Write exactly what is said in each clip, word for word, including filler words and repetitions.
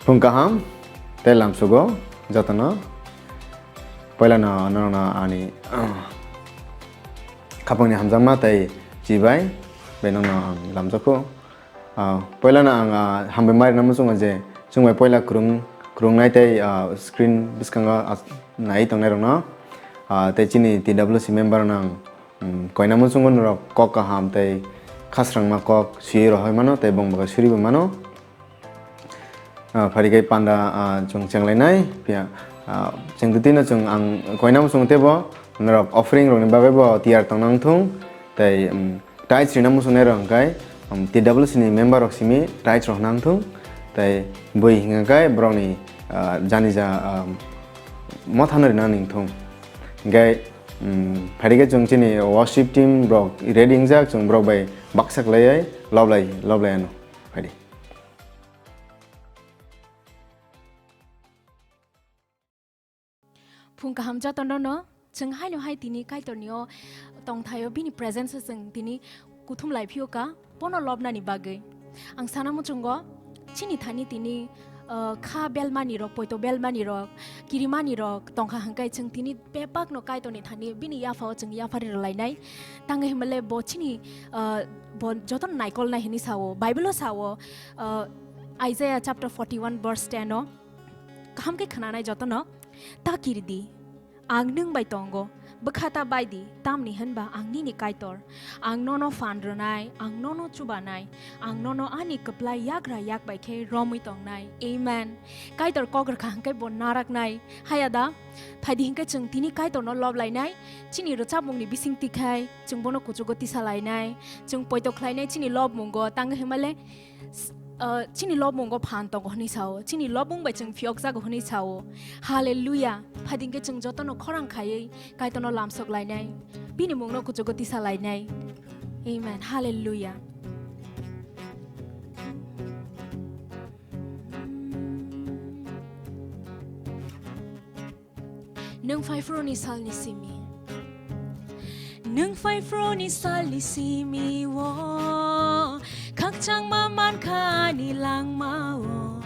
Phung kaham tei lamsugo jotono. Poilano norokno ani khapangni hamjakma tei chibai bai nono ang lamjakho. Ah, poilano ang, ah, hambai ma rwna muchungo je chwng bai poila kwrwng, kwrwngnai tei, ah, screen bwskango as-, nai tongnairokno. Ah, tei chini T W C member no ang, mm, koina muchungo norok kok kaham tei khasrangma kok swiwi rohoi mano tei bongbo suribo mano. Ah, phari khe panda, ah, chwng chenglainai, phiya, ah, chwng twino chwng ang koina muchungo teibo norok offering rokni bagwi bo tiyar tongna wngthung, tei, um, tithes rina muchungnai rok hwnkhe, um, T W C ni member rok simi tithes rok hwna wngthung, tei bui hwnkhe borokni, ah, jani ja, ah, mothano rina wngthung. Hwnkhe, um, phari khe chwng chini worship team rok ready wngjak, chwng borok bai baksa khlaiwi loblai, loblai ano phari. Phung kaham jotono no, chwng haino hai tini Kaitorni o tongthaio, bini presence o chwng tini kuthum lai phio ka, bono lobnani bagwi. Ang sana muchungo, chini thani tini, uh, kha belmani rok, poito belmani rok, kirimani rok tongkha hwnkhe chwng tini bebak no Kaitorni thani bini yapha o chwng yaphari rwlainai. Tangwi hwnmale bo chini, uh, bo jotono naikolnai hwnwi sao, Bible o sao, uh, Isaiah chapter forty-one verse ten o. Kaham khe khwnanai jotono, ta kiri di, ang nwng bai tongo, bwkha ta bai di, tamni hwnba ang nini Kaitor. Ang nono phan rwnai, ang nono chubanai, ang nono ani kwplai yagra yak bai khe romwi tongnai. Amen. Kaitor kok rwkha hwnkhe bo naraknai. Haya da, phaidi hwnkhe chwng tini Kaitorno loblainai, chini rwchapmungni bising tikhai, chwng bono kuchugo tisa lainai, chwng poito khlainai chini lobmungo, tangwi hwnmale, S-, uh, chini lobmungo phan tongo hwnwi sao, chini lobmung bai chwng phiyokjago hwnwi sao. Hallelujah! Phaidi hwnkhe chwng jotono khorang khaiwi Kaitorno lamsok lainai, bini mungno kuchugo tisa lainai. Amen. Hallelujah! Nwng phai phuruni salni simi. Nwng phai phuruni salni simi o. Khakchangma mankha ani langma o.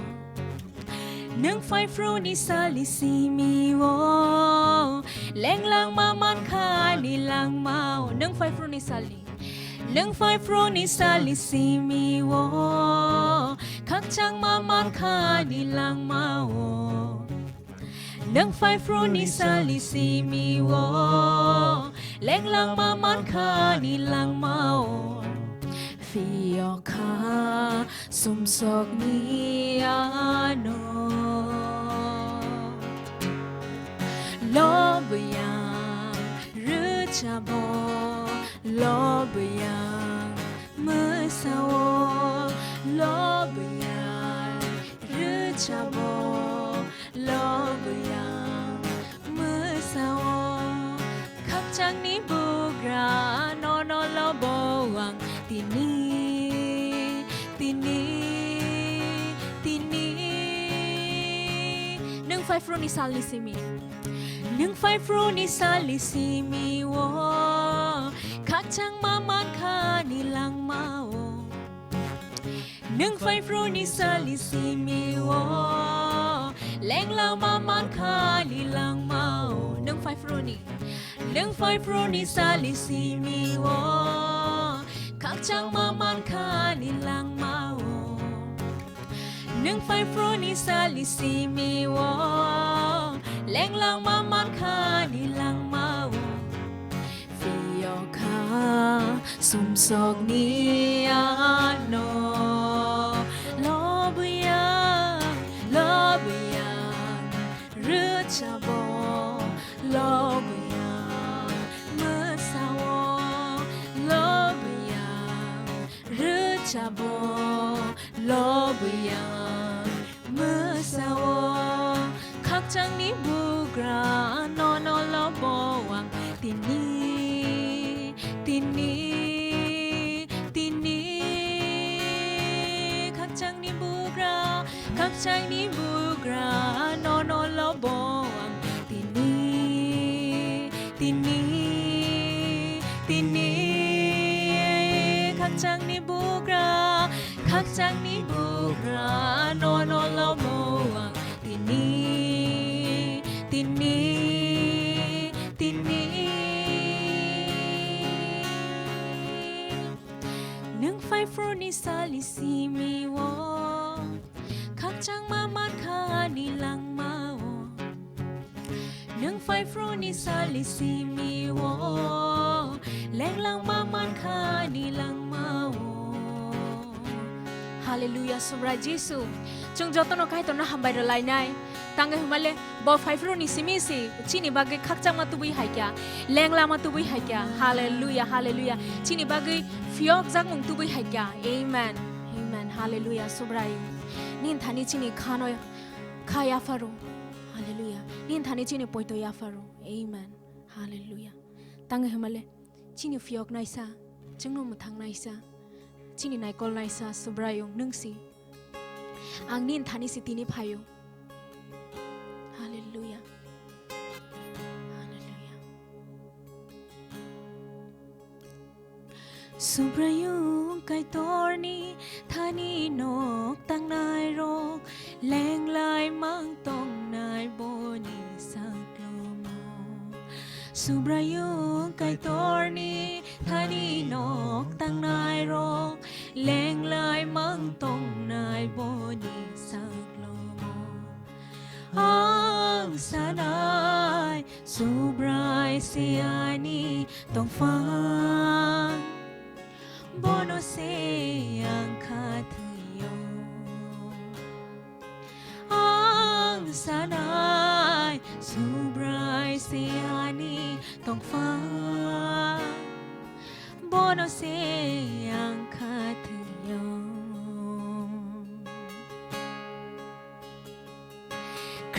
Nwng phai phuruni salni simi o. Lenglangma mankha ani langma o. Nwng phai phuruni salni. Nwng phai phuruni salni simi o. Khakchangma mankha ani langma o. Nwng phai phuruni salni simi o, lenglangma mankha ani langma o. Phiyokha sumsokni ano. Lobuyang rwchabo, lobuyang mwsao, lobuyang rwchabo, lobuyang mwsao. Khakchangni bugra nono lobo ang tini, tini, tini. Nwng phai phuruni salni simi. Nwng phai phuruni salni simi o. Khakchangma mankha ani langma o. Nwng phai phuruni salni simi o, lenglangma mankha ani langma o. Nwng phai phuruni, nwng phai phuruni salni simi o, khakchangma mankha ani langma o. Nwng phai phuruni salni simi o, lenglangma mankha ani langma o. Phiyokha sumsokni ano. Lobuyang, lobuyang rwchabo, lobuyang mwsao, lobuyang rwchabo, lobuyang mwsao. Khakchangni bugra nono lobo ang tini, tini, tini. Khakchangni bugra, khakchangni bugra nono lobo ang tini, tini, tini. Khakchangni bugra, khakchangni bugra nono lobo Tini, tini, tini. Nwng phaiphru ni salni simi o, khakchangma mankha ani langma o. Nwng phaiphru ni salni simi o, lenglangma mankha ani langma o. Hallelujah, Subrai Jisu. Chwng jotono Kaitorno hambai rwlainai. Tangwi hwnmale bo phaiphru ni simi si chini bagwi khakchangma tubui hai kha, lenglama tubui hai kha. Hallelujah, hallelujah. Chini bagwi phiyok jakmung tubui hai kha. Amen. Amen. Hallelujah, Subrai. Nini thani chini khano kha yapharo. Hallelujah. Nini thani chini poito yapharo. Amen. Hallelujah. Tangwi hwnmale chini phiyok naisa, chwngno mwthang naisa, chini naikol naisa, Subraiyung nwng si. Ang nini thani si tini phaio. Hallelujah. Hallelujah. Subraiyung Kaitorni thani nok tangnai rok, lenglai mang tongnai boni saklomo. Subraiyung Kaitorni thani nok tangnai rok, lenglai mang tongnai boni saklomo. Ang sanai Subrai se ani tongphang, bono se ang kha thwio. Ang sanai Subrai se ani tongphang, bono se ang kha thwio.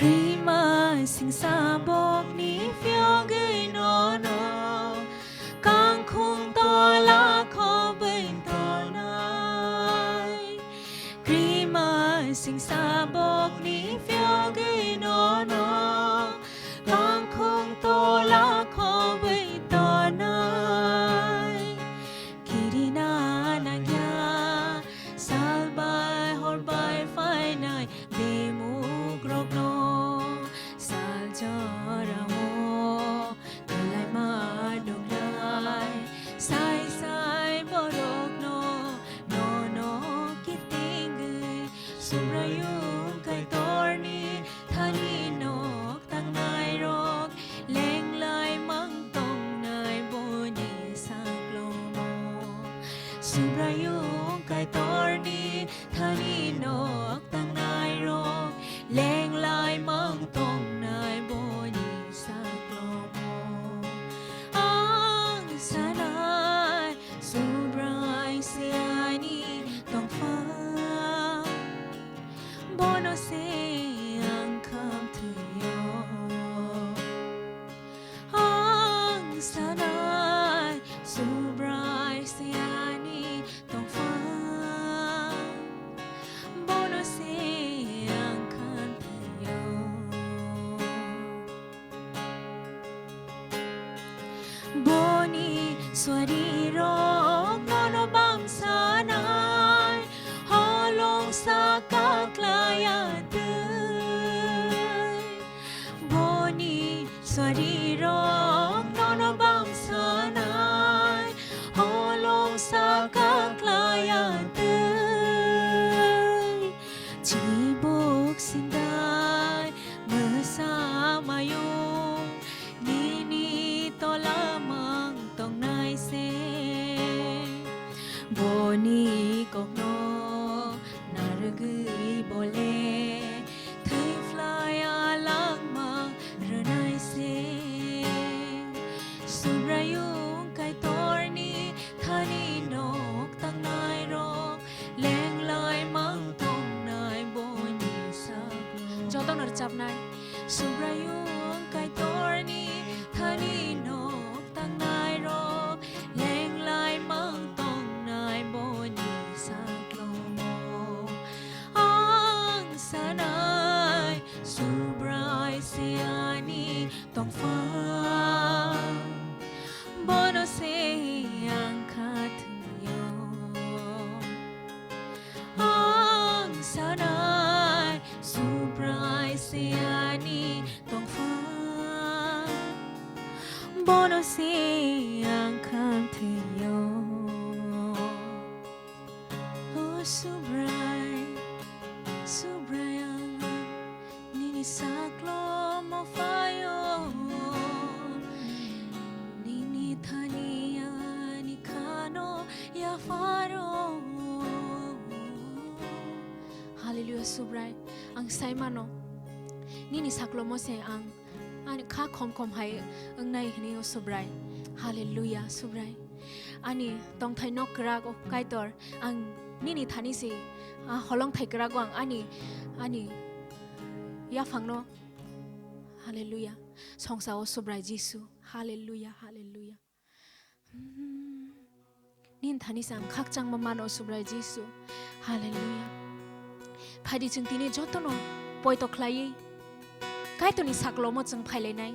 Krima singsa bokni phiyogwi nono kangkhung tola khobwi tonai. Krima singsa bokni phiyogwi nono kangkhung tola khobwi tonai. Kirina nangya salbai horbai phainai demukrokno sal jorao tulaima nuknai. Sai sai borokno nono kitingwi Subraiyung Kaitorni thani nok tangnai rok, lenglai mang tongnai boni saklomo. Subraiyung Kaitorni thani nok tangnai rok, lenglai mang tongnai boni saklomo. Ang sanai Subrai se ani tongphang, bono se ang kha thwio. Ang sanai Subrai se ani tongphang, bono se ang kha thwio. Boni suari rok nono bam sanai, holong saka klaya twi. Boni suari rok nono bam sanai, holong saka klaya twi. Chibuk sindai mwsa mayung nini tola mang tongnai se. Boni kokno narwgwi bole thwi phlai alang mang rwnai se. O Subrai, Subrai ang nini saklomo phaio, nini thani ani khano yapharo. Hallelujah, Subrai. Ang sai mano, nini saklomo se ang ani kha khom khom hai wngnai hwnwi, o Subrai. Hallelujah, Subrai. Ani tongthai nok kwrak, o Kaitor, ang nini thani se, a holongthai kwrago ang ani, ani yaphangno. Hallelujah. Songsa, o Subrai Jisu. Hallelujah, hallelujah. Hmm. Nini thani se ang khakchangma mano, Subrai Jisu. Hallelujah. Phaidi chwng tini jotono poito khlaiwi Kaitorni saklomo chwng phailainai.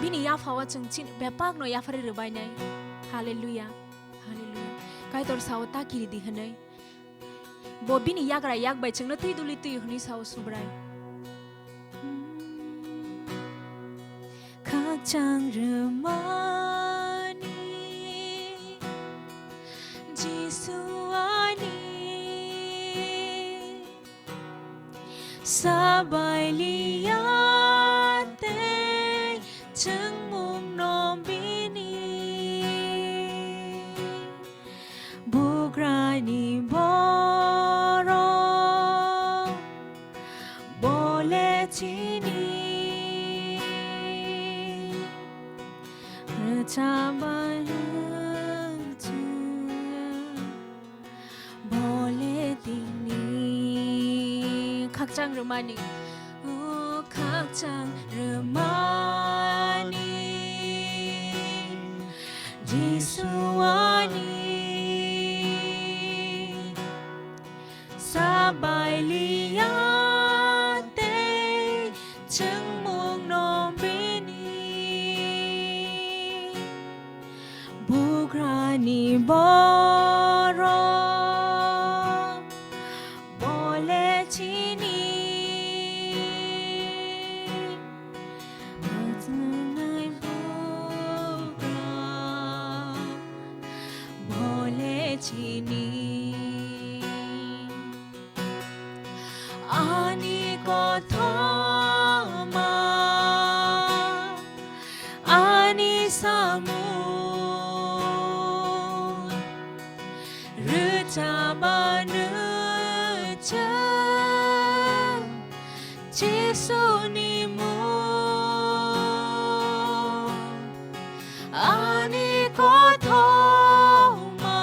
Bini yaphao chwng chini bebakno yapharwi rwbainai. Hallelujah. Hallelujah. Kaitor sao, ta kiridi hwnwi. Bo bini yagra yak bai chwngno twi duli twi hwnwi sao, Subrai. Khakchang rwmani Jisu ani sabai liya tei chwngmungno bini. Bugrani borok bole chini rwchapani bole tini. Khakchang rwmani, o khakchang rwmani Jisu ani sabai liya tei chwngmungno bini. Bugrani borok bole chini. Bwswngnai bugra bole chini. Ani kothoma, ani samung rwchapani chwng Jisuni mung. Ani kothoma,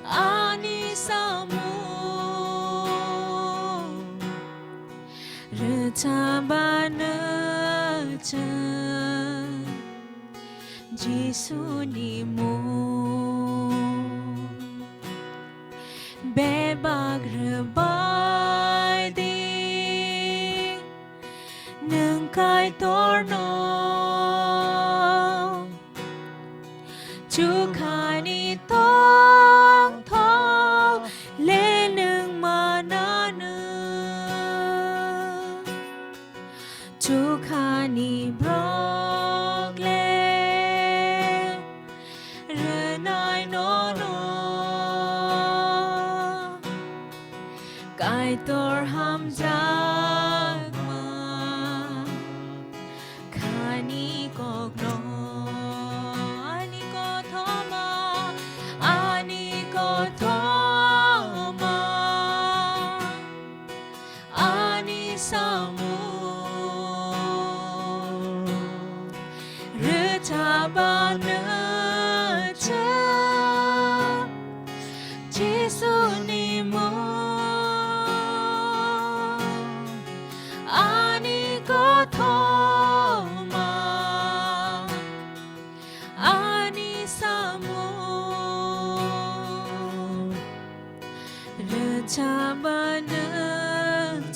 ani samung rwchapani chwng Jisuni mung. Bebak rwbai di nwng Kaitorno. Chukhani tongthok le nwng mananw. Chukhani borok le rwnai nono Kaitor hamjakma khani kokno. Ani kothoma, ani kothoma, ani samung rwchapani chwng Jisuni mung. Ani kothoma, ani samung rwchapani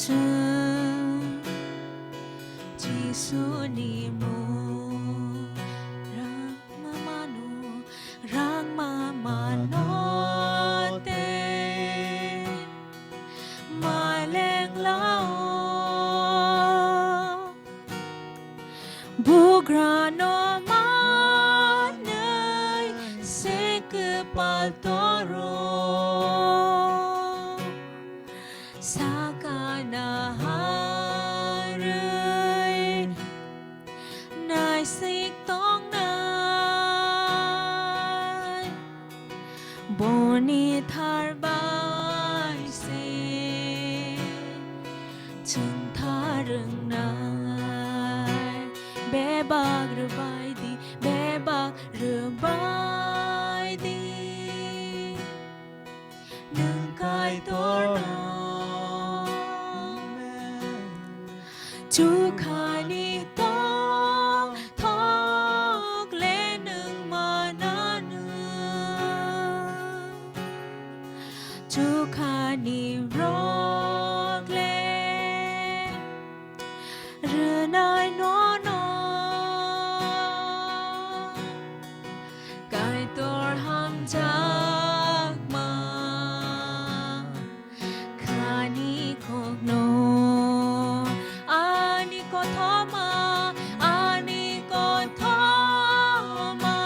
chwng Jisuni mung. Rangma mano, rangma mano tei maleng lao. Bugrano ma Toro sakana harwi naisik tongnai. Boni thar bai se chwng tharwngnai. Bebak rwbai di, bebak rwbai di. Nwng Kaitorno chukhani tong thok le nwng mananw. Chukhani rok le rwnai nono. Kaitor hamjakma khani kokno. Ani kothoma, ani kothoma,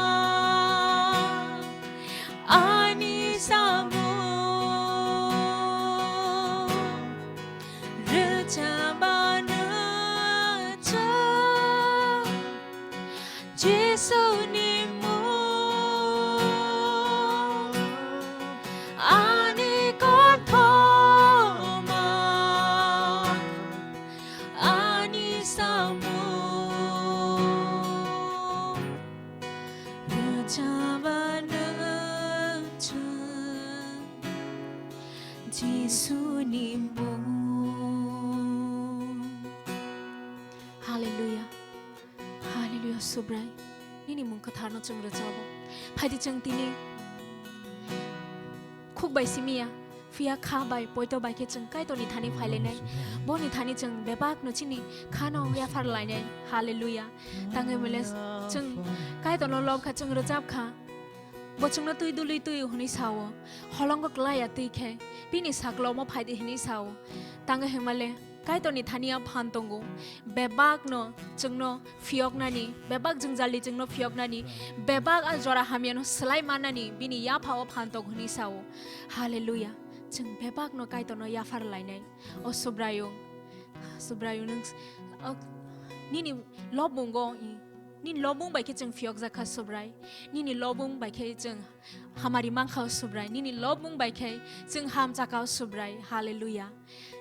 ani samung rwchapano chwng Jisuni mung, ani kothoma, ani samung rwchapano chwng Jisuni mung. Hallelujah. Hallelujah, Subrai. Nini mung kwtharno chwng rwchabo. Phaidi chwng tini khuk bai simi ya, phiya kha bai, poito bai khe chwng Kaitorni thani phailainai. Boni thani chwng bebakno chini khano yaphar lainai. Hallelujah. Tangwi mile chwng Kaitorno lob kha, chwng rwchap kha. Bo chwngno twi dului twi hwnwi sao. Holongo klai ya twi khe bini saklo omo phaidi hwnwi sao. Tangwi hwnmale Kaitorni thani ya phan tongo. Bebakno chwngno phiyoknani, bebak jwngjalni chwngno phiyoknani, bebak a jora hamyano swlai mannani bini yaphao phan tongo hwnwi sao. Hallelujah. Chwng bebakno Kaitorno yaphar lainai. O Subraiyung, Subraiyung nwng s-, o, nini lobmungo i, nini lobmung bai khe chwng phiyokjak kha Subrai. Nini lobmung bai khe chwng hamari mankha o Subrai. Nini lobmung bai khe chwng hamjakha o Subrai. Hallelujah.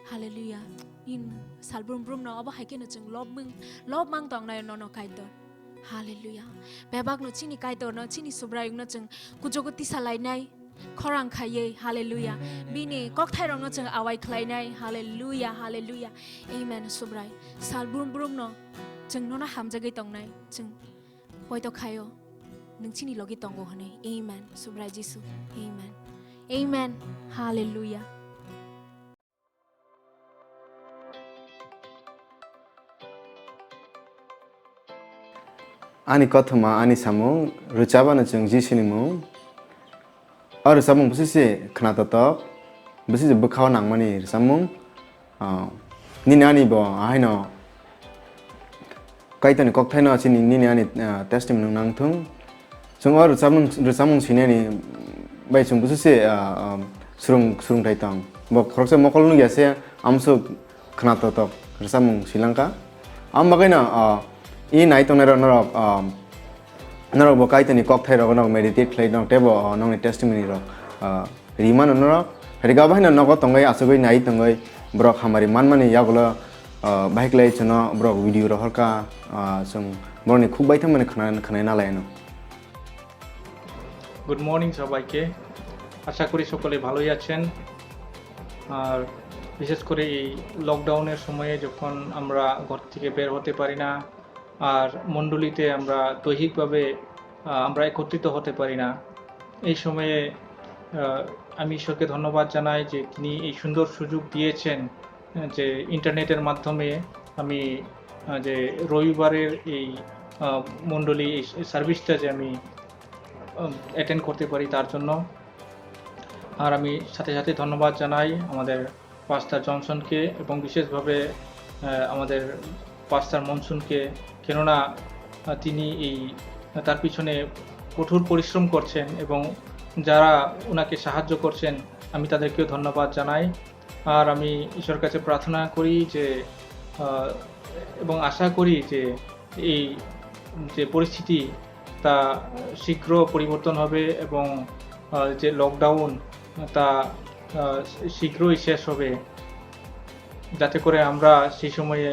Hallelujah. Nini salbrum brumno obo hai kheno chwng lobmung, lobmang tongnai nono Kaitor. Hallelujah. Bebakno chini Kaitorno, chini Subraiyungno chwng kuchugo tisa lainai, khorang khaiwi. Hallelujah. Bini kokthairokno chwng awai khlainai. Hallelujah, hallelujah. Amen, Subrai. Salbrum brumno chwng nono hamjagwi tongnai. Chwng poito khaio. Nwng chini logi tongo hwnwi. Amen. Subrai Jisu. Amen. Amen. Hallelujah. Ani kothoma, ani samung, rwchapano chwng Jisuni mung. O rwchapmung bwswk se khwnatotok, bwswk se bwkhao nangmani rwchapmung. Ah, nini ani bo ahaino Kaitorni kokthaino chini nini ani, ah, testimony nang thung. Chwng o rwchapmung, rwchapmung sinani bai chwng bwswk se, ah, ah, swrwng, swrwngthai tong. Bo khoroksa mokol nukya se amsuk khwnatotok rwchapmung silangkha. Amo bagwino, ah, i nai tongnairok norok, ah, norok bo Kaitorni kokthairok norok meditate khlai norok teibo, ah, nokni testimony rok, ah, rimano norok. Riga bahino nogo tongwi achugwi nai tongwi borok hamari manmani yagulo, ah, bahai khlai chwngno borok video rohorkha, ah, chwng borokni khuk baithangmani khna-, khwnai nalaino. Good morning সবাইকে। আশা করি সকলে ভালোই আছেন। আর বিশেষ করে এই লকডাউনের সময়ে যখন আমরা ঘর থেকে বের হতে পারি না, আর মণ্ডলীতে আমরা দৈহিকভাবে, আহ, আমরা একত্রিত হতে পারি না, এই সময়ে, আহ, আমি ঈশ্বরকে ধন্যবাদ জানাই যে তিনি এই সুন্দর সুযোগ দিয়েছেন, আহ, যে ইন্টারনেটের মাধ্যমে আমি, আহ, যে রবিবারের এই, আহ, মণ্ডলী এই সার্ভিসটা যে আমি, আহ, অ্যাটেন্ড করতে পারি তার জন্য। আর আমি সাথে সাথে ধন্যবাদ জানাই আমাদের পাস্টর জনসনকে এবং বিশেষভাবে, আহ, আমাদের পাস্টর মনসুনকে, কেননা, আহ, তিনি এই, তার পিছনে কঠোর পরিশ্রম করছেন এবং যারা ওনাকে সাহায্য করছেন, আমি তাদেরকেও ধন্যবাদ জানাই। আর আমি ঈশ্বর কাছে প্রার্থনা করি যে, আহ, এবং আশা করি যে এই যে পরিস্থিতি, তা শীঘ্র পরিবর্তন হবে এবং, আহ, যে লকডাউন, তা, আহ, শীঘ্রই শেষ হবে, যাতে করে আমরা সেই সময়ে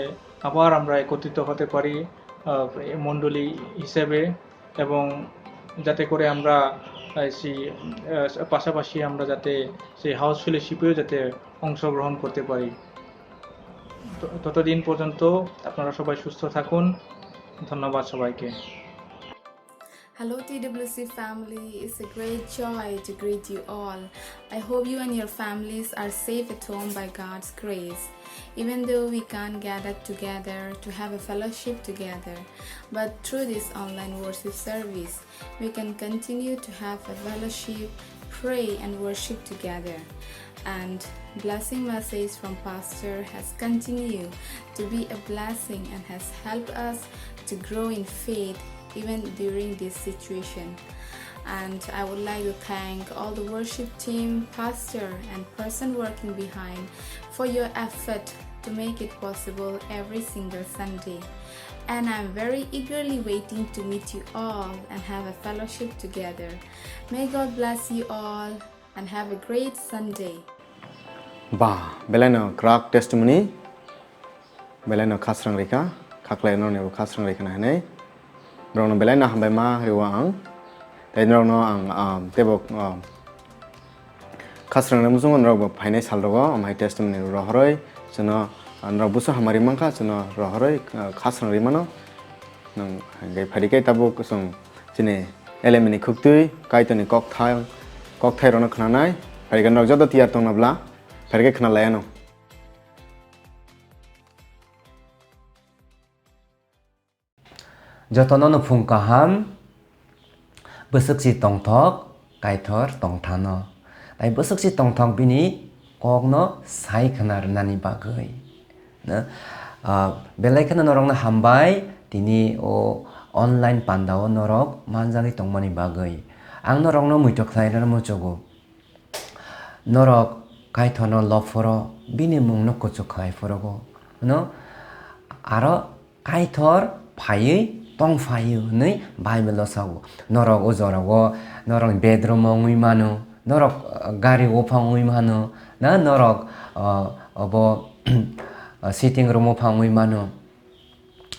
আবার আমরা একত্রিত হতে পারি, আহ, মণ্ডলী হিসেবে, এবং যাতে করে আমরা, আহ, সেই, আহ, পাশাপাশি আমরা যাতে সেই হাউস ফেলোশিপেও যাতে অংশগ্রহণ করতে পারি। তো, ততদিন পর্যন্ত আপনারা সবাই সুস্থ থাকুন। ধন্যবাদ সবাইকে। Hello, T W C family. It's a great joy to greet you all. I hope you and your families are safe at home by God's grace. Even though we can't gather together to have a fellowship together, but through this online worship service, we can continue to have a fellowship, pray, and worship together. And blessing message from Pastor has continued to be a blessing and has helped us to grow in faith even during this situation. And I would like to thank all the worship team, pastor, and person working behind for your effort to make it possible every single Sunday. And I'm very eagerly waiting to meet you all and have a fellowship together. May God bless you all and have a great Sunday. Ba, belai no kwrak testimony. Belai no khasrang rikha, khaklai no nebo khasrang rikha na hinwi. Norok no belai no hambai ma rw ang. Tai norok no ang, um, tebo, um, khasrang ni muchungo norok bo phainai sal rogo, amhai testimony rohoroi, chwngno, uh, norok busu hamari mankha, chwngno rohoroi, uh, khasrang rimano. Nang hingke phaidi khe tabuk chwng chini elemni khuktwi Kaitorni kokthai, kokthai rokno khnanai, phaidi khe norok joto tiyar tongna bla, phaidi khe khna laiano. Jotono no phung kaham, bwswk si tongthok, Kaitor tongthano. Tai bwswk si tongthok bini kokno sai khna rwnani bagwi. Na, ah, belai kheno norokno hambai, tini o online pandao norok manjagwi tongmani bagwi. Ang norokno muitok khlai rwna muchugo. Norok Kaitorno lob phoro, bini mungno kuchuk khlai phorogo. No, aro Kaitor phaiwi tong phaio hwnwi Bible-o sao. Norok o jorao norokni bedroom-o wngwi mano, norok, uh, gari o phang wngwi mano, na norok, uh, obo, uh, sitting room-o phang wngwi mano.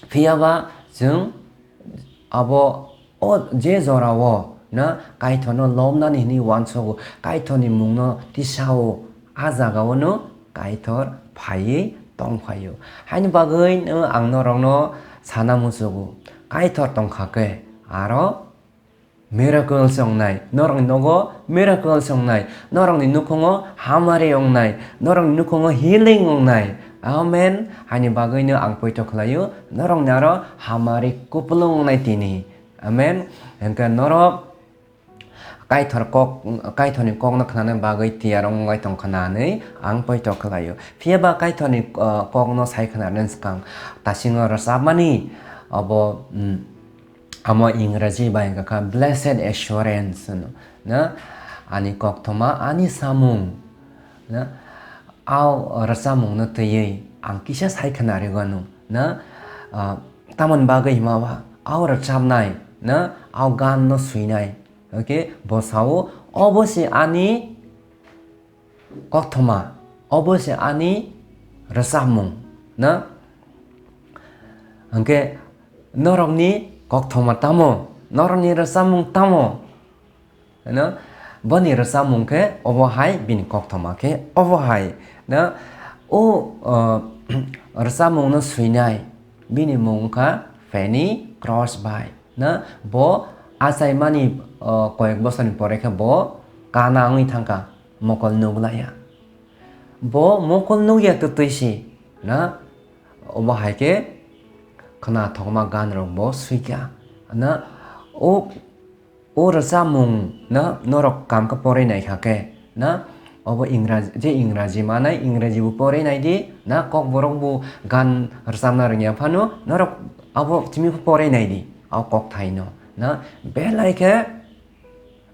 Phiya ba chwng abo o je jorao na Kaitorno lobnani hwnwi uansogo, Kaitorni mungno tisao, a jagao no Kaitor phaiwi tong phaio. Haini bagwi no ang norokno sana muchugo, Kaitor tongkha khe aro miracles wngnai, norokni nogo miracles wngnai, norokni nukhungo hamari wngnai, norokni nukhungo healing wngnai. Amen. Haini bagwino ang poito khlaio, norokni aro hamari kupulung wngnai tini. Amen. Hwnkhe norok Kaitor kok, Kaitorni kokno khnana bagwi tiyar wngwi tongkha na hwnwi ang poito khlaio. Phiya ba Kaitorni, uh, kokno sai khna rwna swkang tasingo rwchapmani obo, mm, Amo Ingraji bai wngkha kha, "Blessed assurance," hwno, na? Ani kokthoma, ani samung, na? Au rwchapmungno twiwi ang kisa sai khna rwganu, na? Ah, tamoni bagwi hima ba, au rwchapnai, na? Au ganno swinai, okay? Bo sao, obo se ani kokthoma, obo se ani rwchapmung, na? Hwnkhe norokni kokthoma tamo? Norokni rwchapmung tamo? Na? Boni rwchapmung khe obo hai, bini kokthoma khe obo hai, na? O, uh, rwchapmungno swinai, bini mung wngkha Fanny Crosby. Na, bo achaimani, o, koyek bosorni pore khe bo kana wngwi thangkha, mokol nuglaiya. Bo mokol nukya twtwi si, na, obo hai khe khnathokma ganrok bo swikha. Na, o, o rwchapmung, na, norok kam khe porwi naikha khe, na, obo Ingraji, je Ingraji manai, Ingraji bo porwi naidi, na, Kokborok bo gan rwchapna rwngya phano, norok abo simi pho porwi naidi. O kokthaino, na, belai khe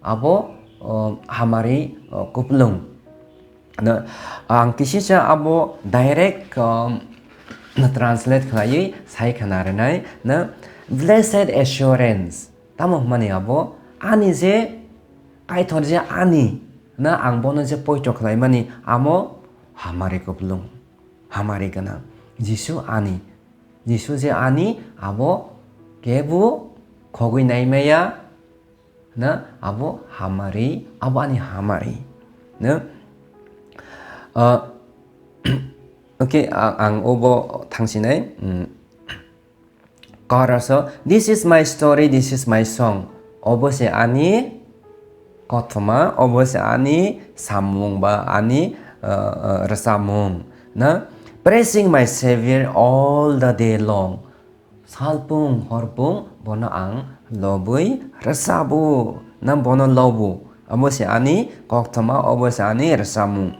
abo o, hamari, o, kuplung. Na, ang kisisa abo direct, um, na translate khlaiwi sai khna rwnai na, "Blessed assurance." Tamo hwnmani abo, ani je Kaitor je ani, na ang bono je poito khlaimani, amo hamari kuplung, hamari gwnang. Jisu ani, Jisu je ani, abo kebo khogwi naimaya, na abo hamari, abo ani hamari. Na, ah, okay, a-, ang obo thangsinai, mm, chorus o, "This is my story, this is my song." Obo se ani kothoma, obo se ani samung ba ani, ah, ah, rwchapmung. Na, "Praising my Savior all the day long." Salpung horpung bono ang lobwi rwchabo, na bono lobo. Obo se ani koktoma, obo se ani rwchapmung.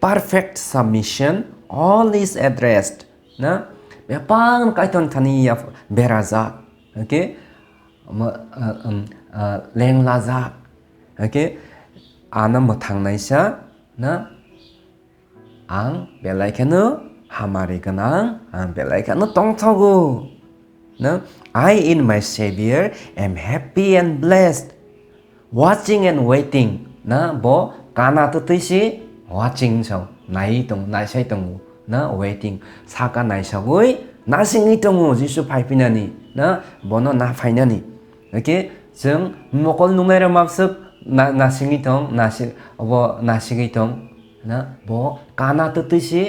Perfect submission, all is at rest. Na, bebak Kaitor thani ya berajak. Okay? Mo-, uh, um, uh, lenglajak. Okay? Ano mwthangnaisa, na, ang belai kheno hamari gwnang, ang belai kheno tongthogo. No? "I in my Savior am happy and blessed. Watching and waiting." Na, bo kana twtwi si watching so, nai tong, naisai tongo. Na, waiting. Saka naisagwi nasingwi tongo Jisu phaipinani. Na, bono naphainani. Okay, chwng mokol nungnai rok mabswk na-, nasingwi tong, nasi-, obo nasigwi tong, na, bo kana twtwi se,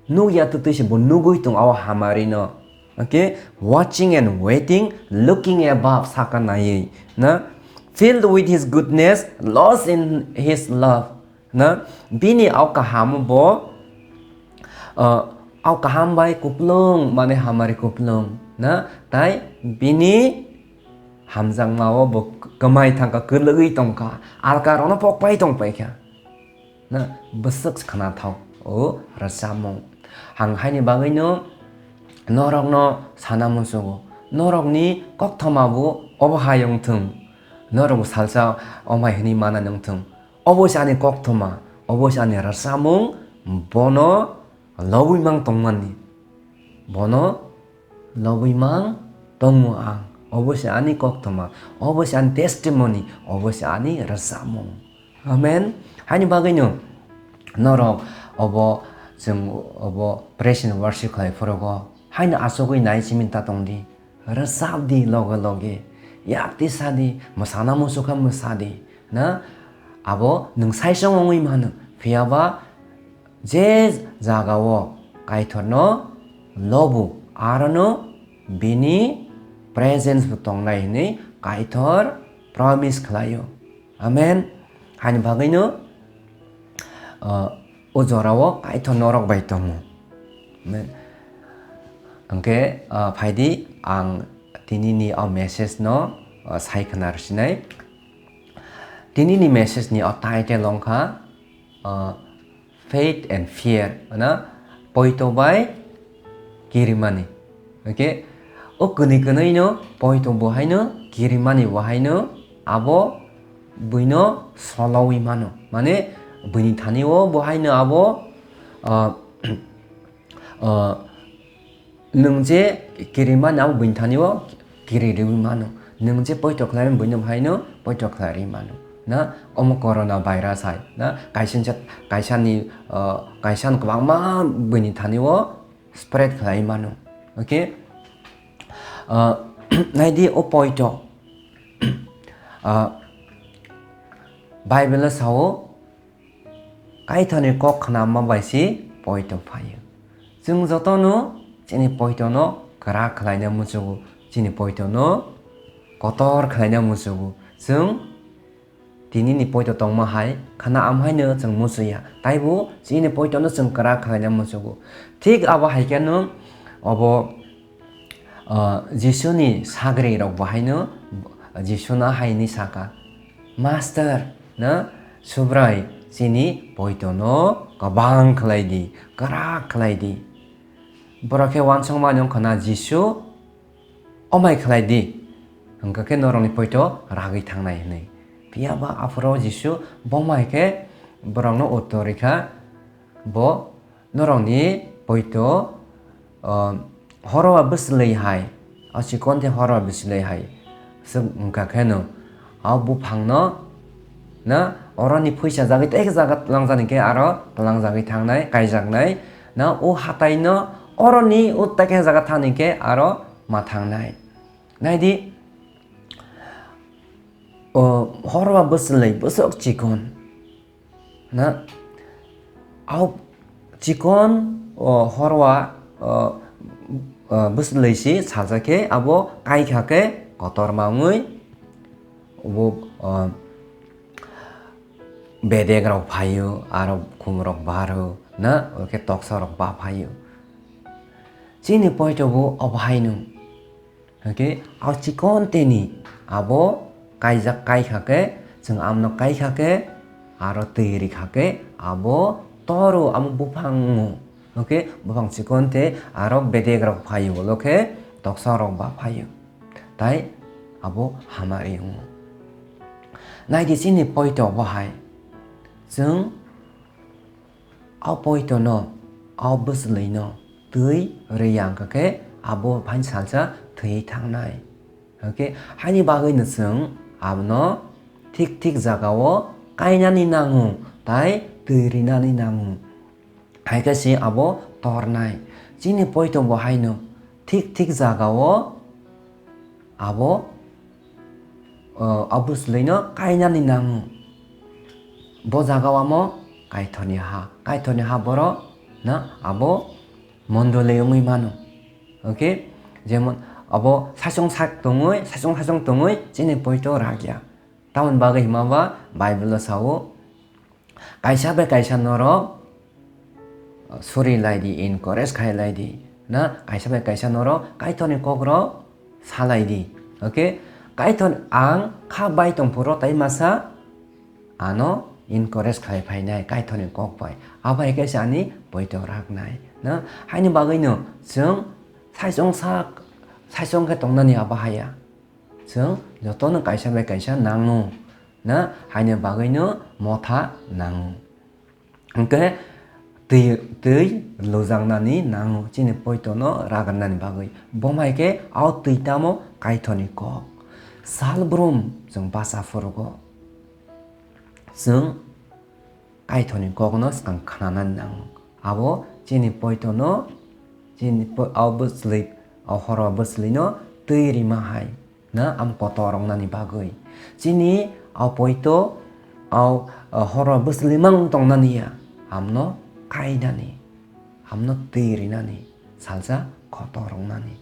nukya twtwi se, bo nugwi tong, abo hamari no. Okay, watching and waiting, looking above, saka naiwi, na, filled with his goodness, lost in his love. Na, bini au kaham bo, ah, au kaham bai kuplung, mane hamari kuplung. Na, tai bini hamjakma o bo kwmai thangkha, kwlwgwi tongkha, alka rokno pokpai tongpaikha. Na, bwswk khnathok o rwchapmung. Ang haini bagwino norokno sana muchungo, norokni kokthoma bo obo hai wngthung, norok salsa omhai hwnwi mana wngthung. Obo se ani kokthoma, obo se ani rwchapmung, bono lobwi mang tongmani. Bono lobwi mang tongo ang. Obo se ani kokthoma, obo se ani testimony, obo se ani rwchapmung. Amen. Haini bagwino norok obo chwng obo praise and worship khlai phorogo haino achugwi nai simi ta tongdi. Rwchap di loge loge, yak tisa di, mwsana muchukha mwsa di, na? Abo nwng saisong wngwi mano, phiyaba je jagao Kaitorno lobu, arono bini presence bo tongnai hwnwi Kaitor promise khlaio. Amen. Haini bagwino, ah, o jorao Kaitor norok bai tongo. Amen. Hwnkhe, ah, phaidi ang tinini o message no, ah, sai khna rwsinai. Tinini message ni o title wngkha, ah, Faith and fear, na, poito bai kirimani. Okay? O kwnwi kwnwi no poito bo haino kirimani bo haino abo buino solowi mano. Mane buini thani o bo haino abo, ah, ah, nwng je kirimani abo buini thani o kiri riwi mano. Nwng je poito khlaimani buino haino poito khlai ri mano. Na, omo corona virus hai, na, kaisa, kaisa ni, ah, kaisa no kwbangma buini thani o spread khlai mano. Okay? Ah, naidi o poito. Ah, Bible o sao, Kaitorni kok khnama bai se poito phaio. Chwng jotono chini poitono kwrak khlaina muchugo, chini poitono kotor khlaina muchugo. Chwng tinini poito tongma hai khna amhaino chwng muchuya, taibo chini poitono chwng kwrak khlaina muchugo. Thik abo hai kheno obo, ah, Jisuni sagri rok bo haino Jisuna haini saka, "Master, na, Subrai, chini poitono kwbang khlai di, kwrak khlai di." Borok khe uansukmani wngkha na, "Jisu, omai khlai di, hwnkha khe norokni poito ragwi thangnai," hwnwi. Phiya ba aphuru Jisu bo hai khe borokno uttor rikha, bo norokni poito, o, horo ba bwswlwi hai, o chikon tei horo ba bwswlwi hai swk wngkha khe no, o buphangno na oroni phuisa jagwi tei jaga tlangjani khe aro tlangjagwi thangnai, kaijaknai, na o hataino oroni o tei khe jaga thani khe aro ma thangnai. Naidi, o horo ba bwswlwi bwswk chikon. Na, au chikon, o, horwa, o, o, bwswlwi si salsa khe abo kai kha khe kotor ma wngwi, bo, o, bedek rok phaio, aro khum rok baro, na, o khe toksa rok ba phaio. Chini poito bo obo hai nung. Hwnkhe, o chikon teni abo kaijak kai kha khe, chwng amno kai kha khe, aro twi ri kha khe, abo toro amo buphang wngo. Hwnkhe, buphang chikon tei aro bedek rok phaio, ulo khe toksa rok ba phaio. Tai abo hamari wngo. Naidi chini poito bo hai. Chwng o poitono, o bwswlwino twi rwi ya wngkha khe abo phan salsa thwiwi thangnai. Hwnkhe haini bagwino chwng abono thik thik jagao kainani nango tai twi rinani nango. Hai khe se abo tornai. Chini poito bo haino thik thik jagao abo, o, o bwswlwino kainani nango. Bo jagao amo Kaitorni ha. Kaitorni ha borok na abo mondoli wngwi mano. Okay? Jemon abo saichung sak tongwi, saichung saichung tongwi chini poito rak ya. Tamoni bagwi hima ba Bible-o sao, kaisa bai kaisa norok suri lai di, encourage khai lai di. Na, kaisa bai kaisa norok Kaitorni kokrok sa lai di. Okay? Kaitor ang kha bai tong phuru tai masa ano encourage khai phainai Kaitorni kok bai. Abo hai khe se ani poito raknai. Na, haini bagwino chwng saichung sak, saichung khe tongnani abo haya. Chwng jotono kaisa bai kaisa nango. Na, haini bagwino motha nango. Hwnkhe twi, twi lujaknani nango chini poitono ragarnani bagwi. Bo hai khe o twi tamo Kaitorni kok. Sal brum chwng bacha phurugo. Chwng Kaitorni kokno swkang khnanani nango. Abo chini poitono, chini po-, o bwswlwi, o horo bwswlwino twi rima hai. Na, am kotor wngnani bagwi. Chini o poito, o, o horo bwswlwi mang tongnani ya, amno kainani, amno twi rinani, salsa kotor wngnani.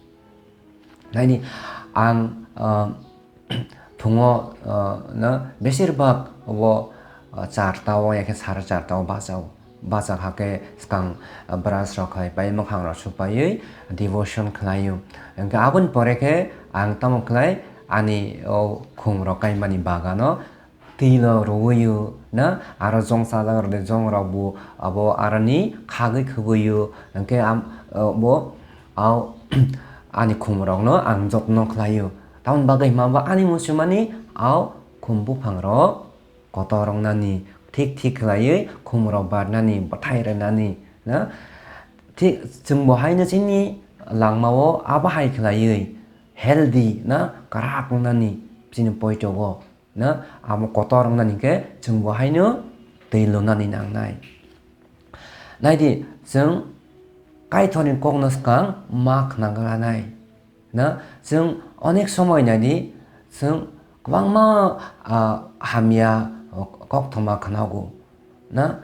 Naini ang, o, phungo, o, na, besir bak bo, o, charta o, ya khe sare charta o bachao. Bacha kha khe swkang, ah, brush rok khai pai, mwkhang rok su paiwi devotion khlaio. Hwnkhe aboni pore khe ang tamo khlai, ani o khum rok kaimani bagano twilo rwio na, aro jong chajak rok de jong rok bo abo aroni khagwi khwbwio. Hwnkhe am, ah, bo, ah, ani khum rokno ang jotno khlaio. Tamoni bagwi hima ba ani muchumani o khum buphang rok kotor wngnani, thik thik khlaiwi khumrok barnani, bwthai rwnani, na? Thik chwngbo haino chini langmao abo hai khlaiwi healthy, na? Kwrak wngnani chini poitogo, na? Amo kotor wngnani khe chwngbo haino twi lunani nangnai. Naidi, chwng Kaitorni kokno swkang ma khna glanai. Na, chwng onek somoi naidi, chwng kwbangma, ah, hamya kokthomo khnago. Na,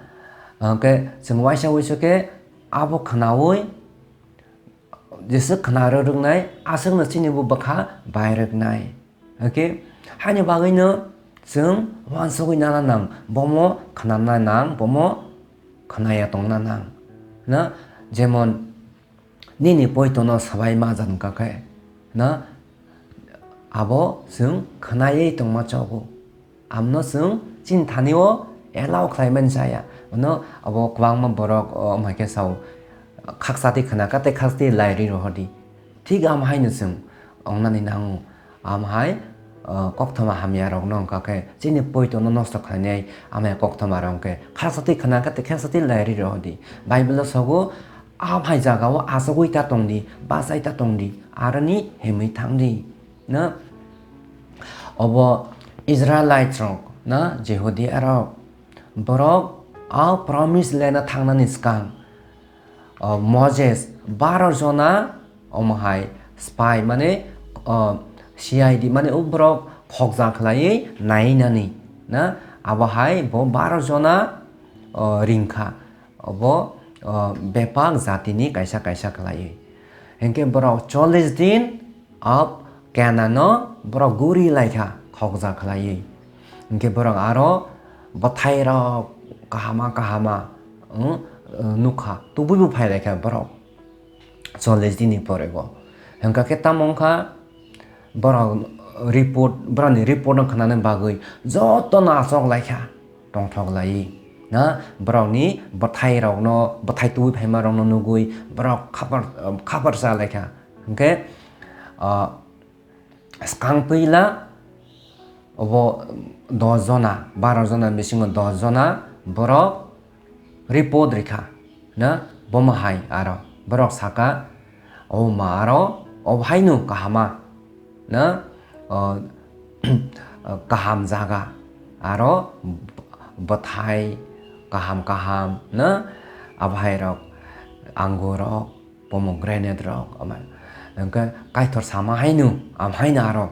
hwnkhe chwng waisa wuisu khe abo khnaui jeswk khna rwrwknai, aswkno chini bo bwkha bai rwknai. Hwnkhe, haini bagwino chwng uansugwi nana nang, bomo khnana nang, bomo khnaya tongna nang. Na, jemon, nini poitono swbai majak wngkha khe, na, abo chwng khnaiwi tongma chogo. Amno chwng chini thani-o allow khlaimani chaya. Ano abo kwbangma borok, o, wngkha khe sao, khakchati khna kha tei khakchati lai rwi rohordi. Thik am haino chwng wngnani nango. Am hai ah, kokthoma hamya rokno wngkha khe chini poito no nosto khlainai amhai kokthoma rok hwnkhe khasatwi khna khe tei khasatwi lairwi rw di. Bible o sogo, "Amhai jaga o achugwi ta tong di, bachai ta tong di, aroni himwi thang di." Na? Obo Israelite rok, na, Jehudi arok, borok a promise land o thangnani swkang, o Moses baro jona omo hai spy, mane, o C I D, mane o borok khokja khlaiwi nainani, na? Abo hai bo baro jona, o, ringkha. Obo, o, bepak jatini kaisa kaisa khlaiwi. Hinkhe borok chollish din ab Kenano borok guri laikha khokja khlaiwi. Hinkhe borok aro bwthairok kahama kahama, wng, nukha, tubuibo phai laikha borok. Chollish dini pore go. Hwnkha khe tamo wngkha, borok report, borokni report no khnana bagwi jotono achok laikha, tongthok lai. Na, borokni bwthairokno, bwthai tubui phaima rokno nugwi borok khapar, khapar cha laikha. Hwnkhe, ah, swkang puila obo dos jona, baro jona bisingo dos jona borok report rikha, na, bomo hai aro borok saka, "O ma aro, o haino kahama, na, o, kaham jaga, aro bwthai kaham kaham, na, abo hai rok, anggur rok, pomegranate rok, ama, hwnkhe Kaitor sama haino, am haino aro."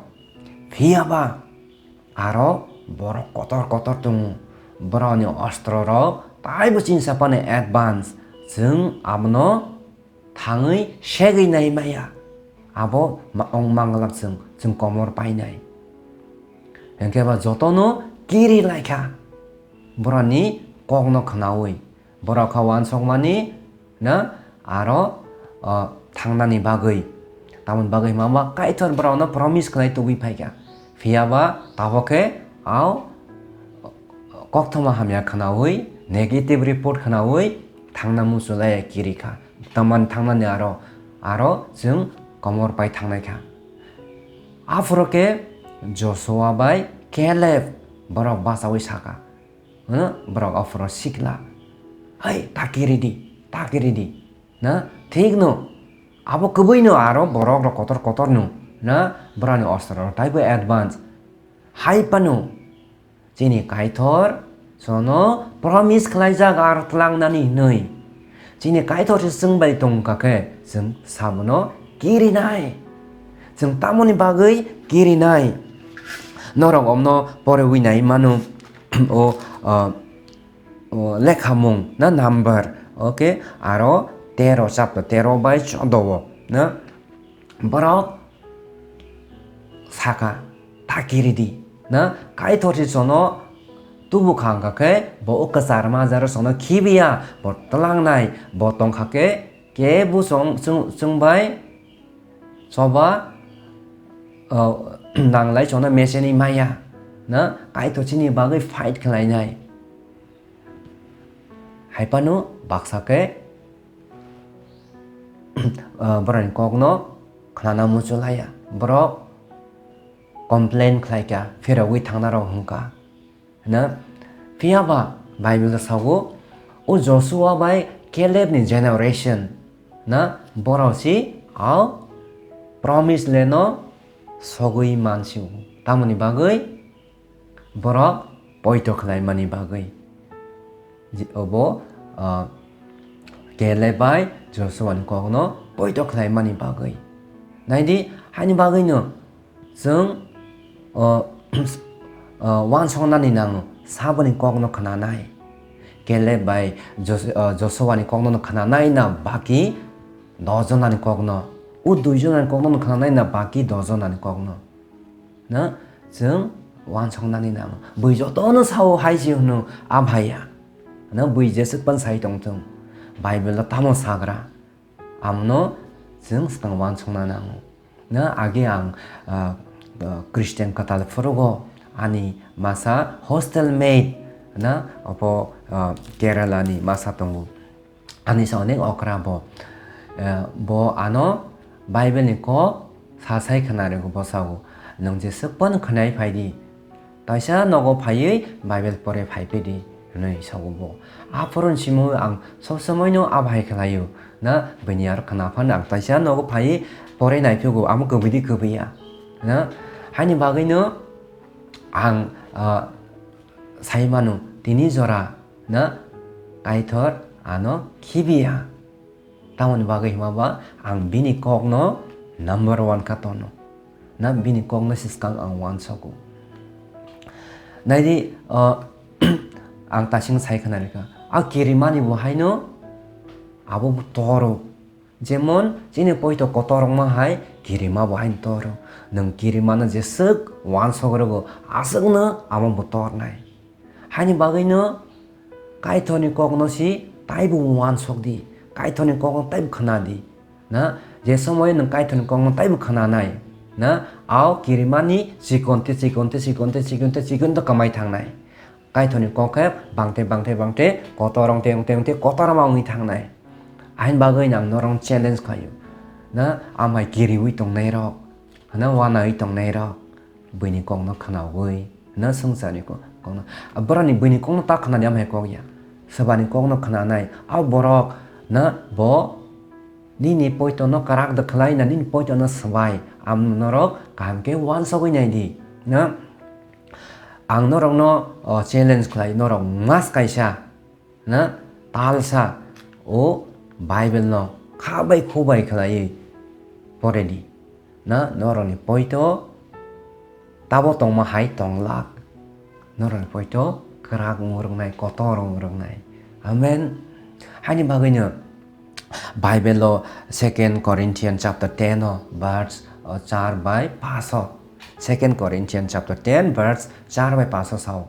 Phiya ba aro borok kotor kotor tongo, borokni ostro rok taibo chini sapani advance, chwng abono thangwi segwi nai maya, abo ma-, ong manglak chwng, chwng komor painai. Hwnkhe ba jotono kiri laikha borokni kokno khnaui. Borok kha uansukmani na aro, o, thangnani bagwi. Tamoni bagwi hwnba Kaitor borokno promise khlai tubui phaikha. Phiya ba tabok khe ao kokthoma hamya khnaui, negative report khnaui thangna muchulaiya kirikha. Tamani thangnani aro, aro chwng komor pai thangnai kha. Aphuru khe Joshua bai Caleb borok bachaui sakha. Hwno, borok aphuru sikla, "Hai, ta kiri di, ta kiri di." Na, thik no. Abo kwbui no aro borok rok kotor kotor no. Na, borokni ostro rok taibo advance. Hai phano, chini Kaitor chono promise khlaijak aro twlangnani hinwi. Chini Kaitor se chwng bai tongkha khe, chwng sabono kirinai. Chwng tamoni bagwi kirinai? Norok omno porewi nai mano, o, ah, o, lekhamung na number, okay? Aro tero, chapter tero bai chodo o, na? Borok saka, "Ta kiri di, na? Kaitor se chono tubu kha wngkha khe bo o kwchar majaro chono khibiya, bo twlangnai, bo tongkha khe kebo chwng, chwng, chwng bai choba, o, nanglai chono mecheni maya, na? Kaitor chini bagwi fight khlainai." Hai phano baksa khe, ah, borokni kokno khnana muchulaiya. Borok complain khlaikha, phirogwi thangnarok hwnkha. Na, phiya ba Bible o sago, o Joshua bai Caleb ni generation, na, borok si a promise land no sogwi mansio. Tamoni bagwi borok poito khlaimani bagwi. Je obo, ah, Caleb bai Joshua ni kokno poito khlaimani bagwi. Naidi, haini bagwino chwng, o, o, uansuknani nango, saboni kokno khnanai. Caleb bai Jos-, o, Joshua ni kokno khnanai na baki dos jonani kokno. O dui jonani kokno khnanai na baki dos jonani kokno. Na, chwng uansuknani nango. Bui jotono sao hai se hwno, "A bhaiya." Na, bui jeswk pan sai tongthung. Bible o tamo sagra? Amono chwng swkang uansukna nango. Na, age ang, ah, ah, Christian kwtal phurugo ani masa hostel mate, na, obo, ah, Kerala ni masa tongo. Ani sa onek okra bo. Eh, bo ano Bible ni kok sa sai khna rwgo bwsao. Nwng jeswk phano khwnai phai di. Taisa nogo phaiwi Bible pore phai phi di, hwnwi sago bo. Aphuru simi ang sob somoino abo hai khlaio, na, bini aro khna phano ang taisa nogo phaiwi pore nai phigo, amo kwbwi di kwbwi ya, na, haini bagwino ang, ah, sai mano, tini jora, na, Kaitor ano khibiya. Tamoni bagwi hima ba ang bini kokno number one kha tono. Na bini kokno siskang ang uansogo. Naidi, o, ang tasing sai khna rikha. A kirimani bo haino abo bo toro. Jemon chini poito kotor wngma hai kirima bo haino toro. Nwng kirimano jeswk uansok rwgo aswkno amo bo tornai. Haini bagwino Kaitorni kokno si taibo uansok di, Kaitorni kokno taibo khna di. Na, je somoy nwng Kaitorni kokno taibo khna nai, na, ao kirimani chikon te chikon te chikon te chikon te chikon te kamai thangnai. Kaitorni kok khe bangte bangte bangte kotor wngte wngte wngte kotor ma wngwi thangnai. Haini bagwi ang norok challenge khlaio. Na, amhai kiriwi tongnai rok, na, uanawi tongnai rok. Buini kokno khnaui, hwno swngcharni ko-, kokno. A borokni buini kokno ta khnani amhai kok ya. Swbani kokno khnanai. A borok na bo nini poitono kwrak da khlai na nini poitono swbai. Am norok kaham khe uansugui nai di. Na ang norokno, o, challenge khlai, norok mas kaisa. Na, talsa o Bible no kha bai khu bai khlaiwi pore di. Na, norokni poito tabo tongma hai tonglak. Norokni poito kwrak wng rwngnai, kotor wng rwngnai. Amen. Haini bagwino Bible o Second Corinthians chapter ten o verse, o, char bai pash o. Second Corinthians chapter ten verse char bai pash o sao.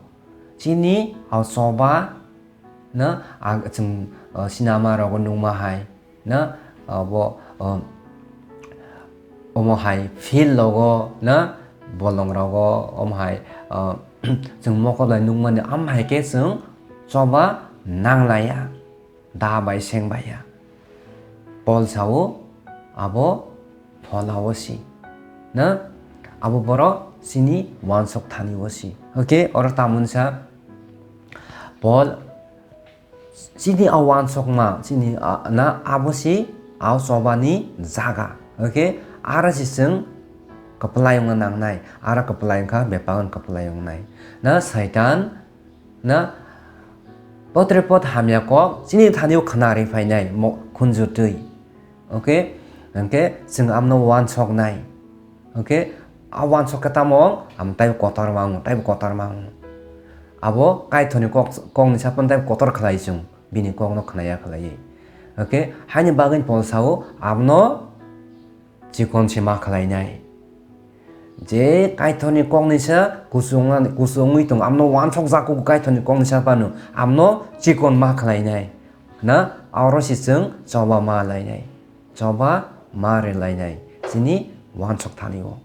Chini o choba na, ang, chwng, o, sinama rogo nukma hai, na, abo, o, omo hai field rogo, na, bolong rogo, omo hai, o, chwng mokol bai nukmani, am hai khe chwng choba nanglaiya, da bai seng bai ya. Paul sao, abo pholao si. Na? Abo borok chini uansuk thani o si. Okay, oro tamunsa Paul chini a uansukma, chini a, na abo si a chobani jaga. Okay, aro si chwng kwplai wngna nangnai, aro kwplai wngkha bepang kwplai wngnai. Na Saitan, na, potre pot hamya kok chini thani o khna ri phainai mo-, khunju twi. Okay? Hwnkhe chwng amno uansoknai. Okay? A uansok khe tamo, am taibo kotor ma wngo, taibo kotor ma wngo. Abo Kaitorni kok, kokni saphan taibo kotor khlai chwng, bini kokno khnaya khlaiwi. Okay? Haini bagwi Paul sao, amno chikon se ma khlainai. Je Kaitorni koknisa kuchung, kuchung wngwi tongo, amno uansok jakugo Kaitorni koknisa phano, amno chikon ma khlainai. Na, oro se chwng choba ma lainai. Choba ma rwlainai. Chini uansok thani o.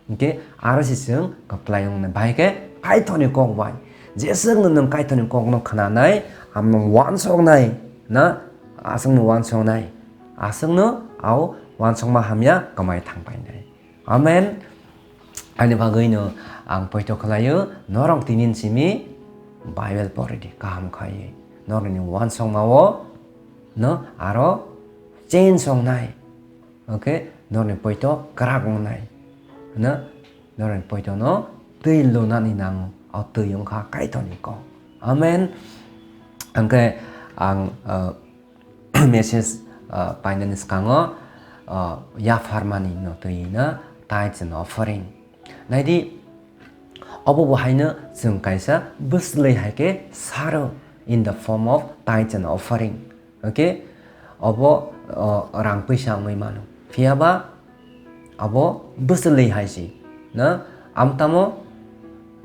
Hwnkhe aro se chwng kwplai wngnai. Bahai khe Kaitorni kok bai. Jeswkno nwng Kaitorni kokno khnanai, amno uansoknai. Na, aswkno uansoknai. Aswkno au uansukma hamya kwmai thangpainai. Amen. Ani bagwino ang poito khlaio, norok tinin simi Bible pore di, kaham khai. Norokni uansukmao no aro change wngnai. Okay, norokni poito kwrak wngnai. No, norokni poito no twi lunani nango. O twi wngkha Kaitorni kok. Amen. Hwnkhe ang, uh, message, uh, painani swkango, uh, yapharmani no twi na tithes and offering. Naidi, obo bo haino chwng kaisa bwswlwi hai khe saro in the form of tithes and offering. Okay? Obo, uh, rang puisa wngwi mano. Phiya ba abo bwswlwi hai si. Na, am tamo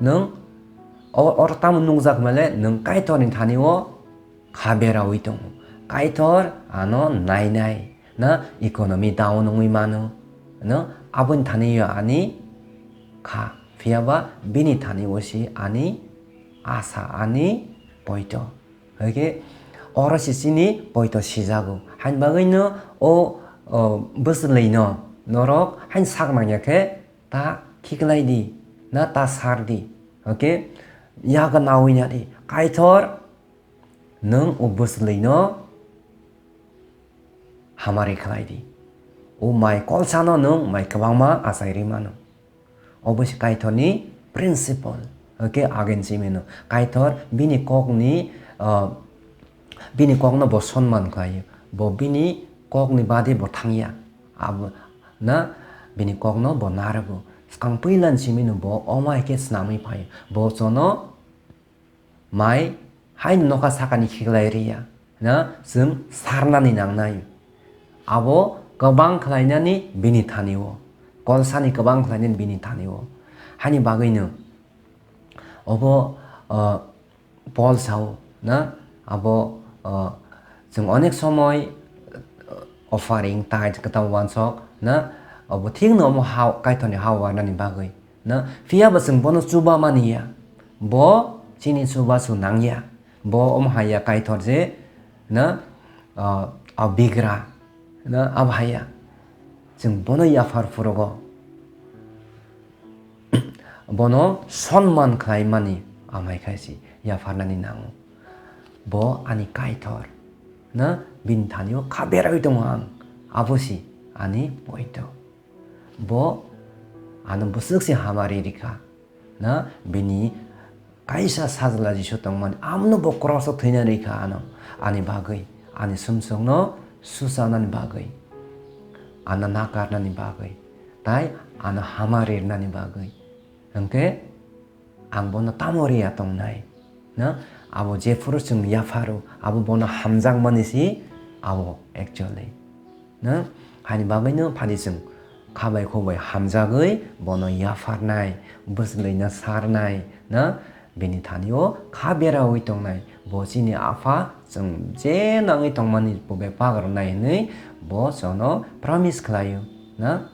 nwng o-, oro tamo nukjak male nwng Kaitorni thani o kha beraui tongo. Kaitor ano nainai, na economy down wngwi mano, no aboni thani yo ani kha, phiya ba bini thani o si ani asa, ani poito. Hwnkhe oro si chini poito sijago. Haini bagwi no o, o bwswlwi no norok haini sak nangya khe ta khiklai di, na ta sar di. Okay? Yago nawi na di. Kaitor, nwng o bwswlwi no hamari khlai di. O mai kolsa no nwng mai kwbangma achai rwi mano. Obo se Kaitor ni principle. Okay, again simi no. Kaitor bini kok ni, ah, bini kok no bo sonman khlai o. Bo bini kok ni bade bo thang ya. Abo na bini kok no bo narwgo. Swkang puila ni simi no bo omo hai khe swnamwi phai o. Bo chono mai haino nokha sakani khiklai rwya, na chwng sarnani nangnai. Abo kwbang khlainani bini thani o, kolsani kwbang khlainani bini thani o. Hani bagwino obo, ah, Paul sao, na abo, ah, chwng onek somoi, ah, offering, tithe, kwtal wansok, na abo thikno omo ha, Kaitorni ha warnani bagwi. Na, phiya bo chwng bono chuba mani ya. Bo chini chubachu nang ya. Bo omo hai ya Kaitor je, na, ah, abigra, na, abo hai ya. Chwng bono yaphar phurugo. Bono sonman khlai mani amai khai si yapharnani nango. Bo ani Kaitor, na, bini thani o kha berai tongo ang. Abo si ani poito. Bo ano bwswk se hamari rikha, na bini kaisa sajla Jisu tongmani, amno bo cross o thwina rikha ano, ani bagwi, ani sumsokno suchanani bagwi, ano nakarnani bagwi, tai ano hamari rwnani bagwi. Hwnkhe ang bono tamo riya tongnai? Na, abo jephuru chwng yapharo, abo bono hamjakmani si abo actually. Na, hani bagwino phani chwng khabai khubai hamjagwi bono yapharnai, bwswlwino sarnai, na, bini thani o kha beraui tongnai. Bo chini Apha, chwng je nangwi tongmani bo bebak rwnai hwnwi bo chwngno promise khlaio, na?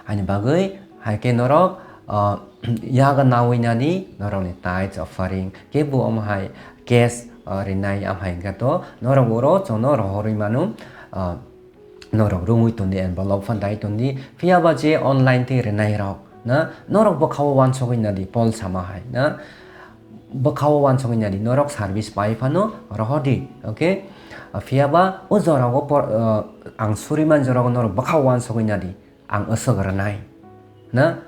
Ani bagwi hai khe norok, ah, yago nawi nani norokni tithes offering khe bo omo hai cash, ah, rinai, am hai hwnkhe to norok oro chwngno rohorwi mano, ah, norok rwngwi tondi envelope phan dai tondi, phiya ba je online tei rinai rok na norok bwkha o wansogwi nadi Paul sama hai na bwkha o wansogwi nadi norok service pai phano rohordi, okay? Ah, phiya ba o jora o por, ah, ang suri man jora o norok bwkha o wansogwi nadi. Ang aswk rwnai, na?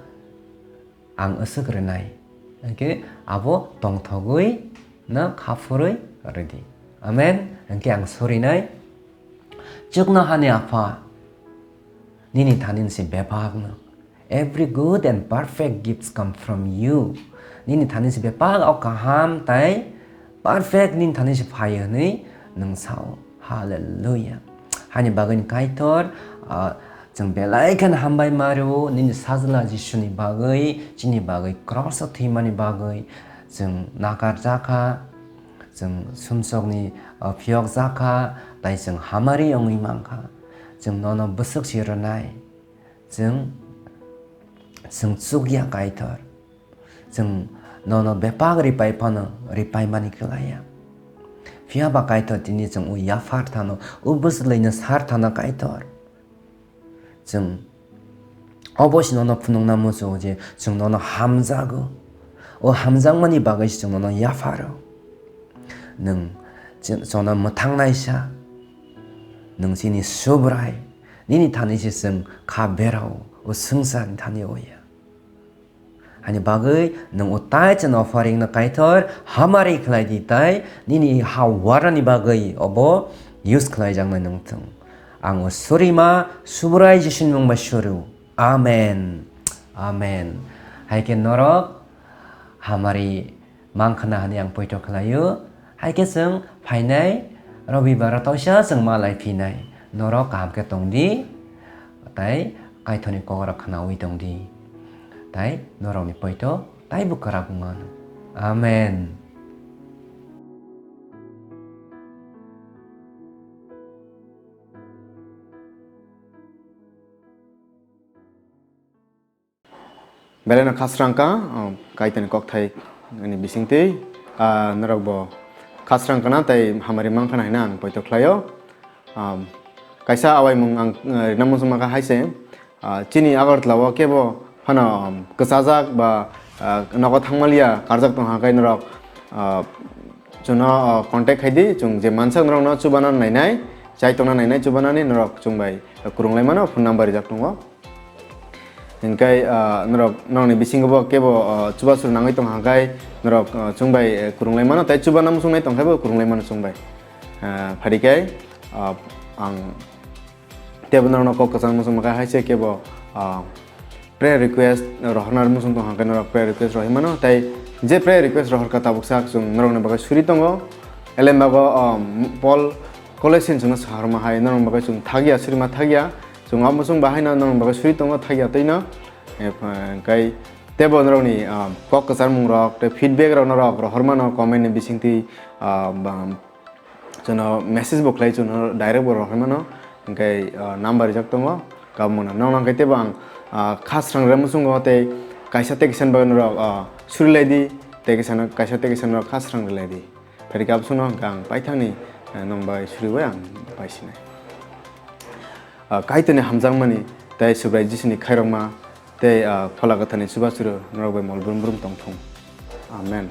Ang aswk rwnai. Hwnkhe abo tongthogwi, na, kha phurwi rwdi. Amen. Hwnkhe ang surinai. Chuknohani Apha, nini thani se bebakno. Every good and perfect gifts come from you. Nini thani se bebak o kaham tai perfect nini thani se phaio hwnwi nwng sao. Hallelujah. Hani bagwi ni Kaitor, ah, chwng belai kheno hambai ma rwo, nini sajla Jisuni bagwi, chini bagwi cross o thwimani bagwi chwng nakarjakha, chwng sumsokni, ah, phiyokjakha, tai chwng hamari wngwi mankha. Chwng nono bwswk si rwnai, chwng, chwng chukya Kaitor. Chwng nono bebak ripai phano ripai mani kwlaiya. Phiya ba Kaitor tini chwng o yaphar thano, o bwswlwino sar thano Kaitor. Chwng obo se nono phunukna muchungo je chwng nono hamjago. O hamjakmani bagwi se chwng nono yapharo. Nwng chwng, chwngno mwthangnaisa. Nwng chini Subrai. Nini thani se chwng kha berao, o swngcharni thani o ya. Hani bagwi nwng o tithes and offering no Kaitor hamari khlai di, tai nini ha warnani bagwi obo use khlai jaknai nwng thung. Ang o surima Subrai Jisuni mung bai suru. Amen. Amen. Hai khe norok hamari mankha na hwnwi ang poito khlaio. Hai khe chwng phainai Robibar o toisa chwng malai phinai. Norok kaham khe tong di, tai Kaitorni kokrok khnaui tong di, tai norokni poito taibo kwrak wng anw. Amen. Belai no khasrang kha, um, Kaitorni kokthai ni bisingtwi, ah, norok bo khasrang kana tei hamari mankha na hwnwi ang poito khlaio. Um, kaisa awaimung ang, uh, rina muchungma kha hai se, ah, chini Agartala o kebo phano, um, kwchajak ba, ah, nogo thangmaliya karjak tong hangkhe norok, ah, chwngno, ah, contact khaidi, chwng je mansak norokno chubana nainai, chai tongna nainai chubanani norok chwng bai, ah, kwrwnglaimano phone number rijak tongo. Hinkhe, ah, norok, norokni bisingo bo kebo, ah, chubachu nangwi tong hangkhe norok, ah, chwng bai, eh, kwrwnglaimano tei chubana muchungnai tongkhe bo kwrwnglaimano chwng bai. Ah, phadikhai, ah, ang tebo norokno kok kwchang muchung mankha hai se kebo, ah, prayer request rohorna muchung tong hangkhe norok prayer request rohimano tei je prayer request rohorkha tabuk sak chwng norokni bagwi suri tongo. Elembago, ah, Paul Colossians no saharma hai norokni bagwi chwng thagya, surima thagya. Chwng abo chwng bahaino norokni bagwi suri tongo thagya twino. Hinkhe tebo norokni, ah, kok kwcharmungrok tei feedback rok norok rohormano comment ni bisingtwi, ah, ba, chwngno message bo khlai chwngno direct bo rohormano. Hinkhe, ah, number rijak tongo. Kabmano noknang khe tebo ang, ah, kha srangrwna muchungo tei kaisa tei kaisa ni bagwi norok, ah, surilaidi tei kaisa no, kaisa tei kaisa norok kha srangrilaidi. Phari khe abosongno hwnkhe ang paithakni, eh, nong bai suriwi ang paisinai. Ah, Kaitorni hamjakmani tei Subrai Jisuni khairokma tei, ah, Phola Kwtharni chubachuru norok bai mol brum brum tongthung. Amen.